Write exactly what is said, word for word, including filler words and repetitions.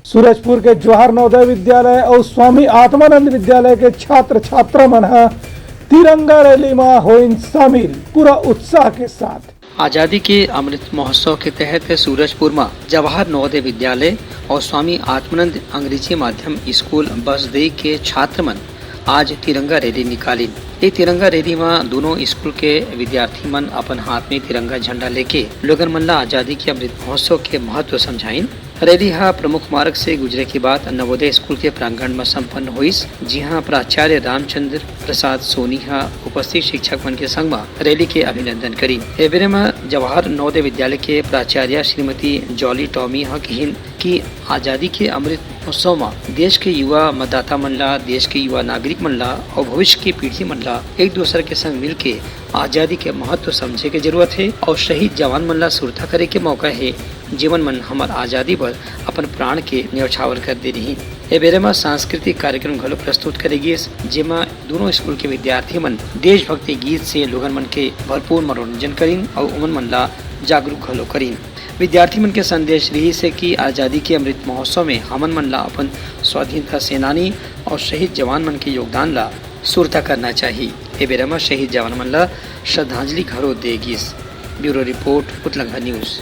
सूरजपुर के जवाहर नवोदय विद्यालय अउ स्वामी आत्मानंद विद्यालय के छात्र छात्रा मन ह तिरंगा रैली म होइन शामिल, पूरा उत्साह के साथ। आजादी के अमृत महोत्सव के तहत सूरजपुर म जवाहर नवोदय विद्यालय अउ स्वामी आत्मानंद अंग्रेजी माध्यम स्कूल बसदेई के छात्र मन आज तिरंगा रैली निकालिन। ये तिरंगा रैली म दोनों स्कूल के विद्यार्थी मन अपन हाथ में तिरंगा झंडा लेके लोगन मन ला आजादी के अमृत महोत्सव के महत्व समझाइन। रैली ह प्रमुख मार्ग से गुजरे के बाद नवोदय स्कूल के प्रांगण म संपन्न होइस, जिहां प्राचार्य रामचंद्र प्रसाद सोनी ह उपस्थित शिक्षक मन के संग म रैली के अभिनंदन करिन। ए बेरे म जवाहर नवोदय विद्यालय के प्राचार्य श्रीमती जॉली टॉमी ह कहिन कि आजादी के अमृत महोत्सव म देश के युवा मतदाता मन ला, देश के युवा नागरिक मन ला अउ भविष्य के पीढ़ी मन ला एक दूसर के संग मिलके आजादी के महत्व समझे के जरूरत हे अउ शहीद जवान मन ला सुरता करे के मौका हे, जेमन मन हमर आजादी बर अपन प्राण के न्यौछावर कर दे रिहिन। ए बेरा म सांस्कृतिक कार्यक्रम घलो प्रस्तुत करे गिस, जेमा दूनों स्कूल के विद्यार्थी मन देशभक्ति गीत से लोगन मन के भरपूर मनोरंजन करिन अउ ओमन मन ला जागरूक घलो करिन। विद्यार्थी मन के संदेश रिहिस हे कि आजादी के अमृत महोत्सव में हमन मन ला अपन स्वाधीनता सेनानी अउ शहीद जवान मन के योगदान ला सुरता करना चाही। ए बेरा म शहीद जवान मन ला श्रद्धांजलि घलो दे गिस। Bureau report, Utlangha news.